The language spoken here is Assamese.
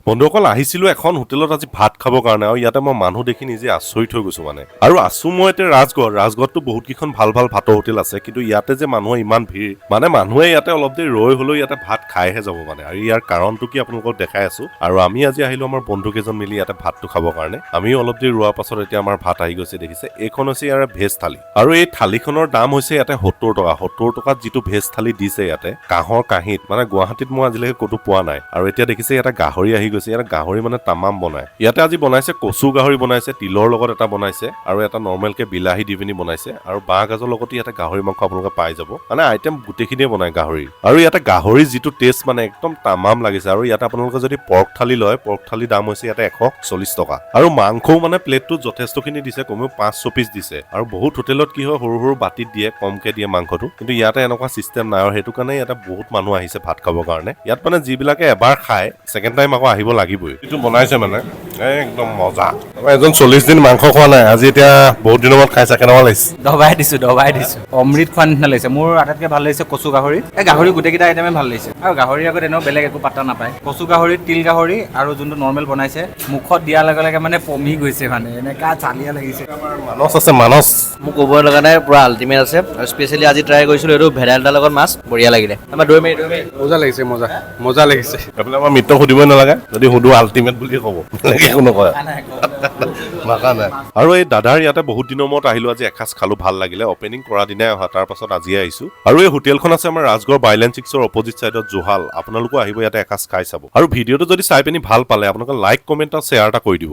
বন্ধুসকল, আহিছিলো এখন হোটেলত আজি ভাত খাবৰ কাৰণে আৰু ইয়াতে মই মানুহ দেখি নিজে আচৰিত হৈ গৈছো মানে। আৰু আছো মই এতিয়া ৰাজগড়। ৰাজগড়তো বহুত কেইখন ভাল ভাল ভাতৰ হোটেল আছে, কিন্তু ইয়াতে যে মানুহৰ ইমান ভিৰ, মানে মানুহে ইয়াতে অলপ দেৰি ৰৈ হলেও ইয়াতে ভাত খাইহে যাব মানে। আৰু ইয়াৰ কাৰণটো কি আপোনালোকক দেখাই আছো। আৰু আমি আজি আহিলো আমাৰ বন্ধু কেইজন মিলি ইয়াতে ভাতটো খাবৰ কাৰণে। আমিও অলপ দেৰি ৰোৱাৰ পাছত এতিয়া আমাৰ ভাত আহি গৈছে। দেখিছে, এইখন হৈছে ইয়াৰ ভেজ থালি আৰু এই থালিখনৰ দাম হৈছে ইয়াতে 70 টকা। 70 টকাত যিটো ভেজ থালি দিছে ইয়াতে কাঁহৰ কাঁহীত, মানে গুৱাহাটীত মই আজিলৈকে ক'তো পোৱা নাই। আৰু এতিয়া দেখিছে, ইয়াতে গাহৰি আহি গৈছে। ইয়াতে গাহৰি মানে তামাম বনায়। ইয়াতে আজি বনাইছে কচু গাহৰি বনাইছে, তিলৰ লগত এটা বনাইছে আৰু এটা নৰ্মেলকে বিলাহী দি পিনি বনাইছে আৰু বাঁহ গাজৰ লগতো ইয়াতে গাহৰি মাংস আপোনালোকে পাই যাব। মানে আইটেম গোটেইখিনিয়ে বনায় গাহৰিৰ। আৰু ইয়াতে গাহৰিৰ যিটো টেষ্ট, মানে একদম তামাম লাগিছে। আৰু ইয়াতে আপোনালোকে যদি পৰ্ক থালি লয়, পৰ্ক থালিৰ দাম হৈছে ইয়াতে 140 টকা। আৰু মাংসও মানে প্লেটটোত যথেষ্টখিনি দিছে, কমেও পাঁচ ছয় পিচ দিছে। আৰু বহুত হোটেলত কি হয়, সৰু সৰু বাতিত দিয়ে, কমকে দিয়ে মাংসটো, কিন্তু ইয়াতে এনেকুৱা চিষ্টেম নাই। আৰু সেইটো কাৰণে ইয়াতে বহুত মানুহ আহিছে ভাত খাবৰ কাৰণে। ইয়াত মানে যিবিলাকে এবাৰ খায়, ছেকেণ্ড টাইম আকৌ আহিব লাগিবই। যিটো বনাইছে মানে একদম মজা। আমাৰ এজন 40 দিন মাংস খোৱা নাই, আজি এতিয়া বহুত দিনৰ মূৰত খাইছে, কেনেকুৱা লাগিছে? দবাই দিছো, দবাই দিছো। অমৃত খোৱা নিচিনা লাগিছে। মোৰ আটাইতকৈ ভাল লাগিছে কচু গাহৰি। এই গাহৰি গোটেইকেইটা আইটেমে ভাল লাগিছে। আৰু গাহৰি আগত এনেও বেলেগ একো পাত্তা নাপায়। কচু গাহৰি, তিল গাহৰি আৰু যোনটো নৰ্মেল বনাইছে, মুখত দিয়াৰ লগে লগে মানে পমি গৈছে, মানে এনেকা চালিয়া লাগিছে। মানস আছে, মানস। মোক ক'ব লগা নাই, পুৰা আল্টিমেট আছে। আৰু স্পেচিয়েলি আজি ট্ৰাই কৰিছিলোঁ এইটো ভেদাইলতাৰ লগত মাছ, বঢ়িয়া লাগিলে। আমাৰ দৈ মাৰি, দৈ মাৰি। মজা লাগিছে, মজা মজা লাগিছে। এইফালে আমাৰ মিত্ৰক সুধিবই নালাগে, যদি সুধো আল্টিমেট বুলিয়ে ক'ব, বেলেগ একো নকয়, ভাষা নাই। আৰু এই দাদাৰ ইয়াতে বহুত দিনৰ মূৰত আহিলো, আজি এসাঁজ খালো, ভাল লাগিলে। অপেনিং কৰা দিনাই অহা, তাৰ পাছত আজিয়ে আহিছো। আৰু এই হোটেলখন আছে আমাৰ ৰাজগড় বাইলেন 6ৰ অপজিট চাইডত, জোহাল। আপোনালোকো আহিব, ইয়াতে এসাঁজ খাই চাব। আৰু ভিডিঅ'টো যদি চাই পিনি ভাল পালে, আপোনালোকে লাইক, কমেণ্ট আৰু শ্বেয়াৰ এটা কৰি দিব।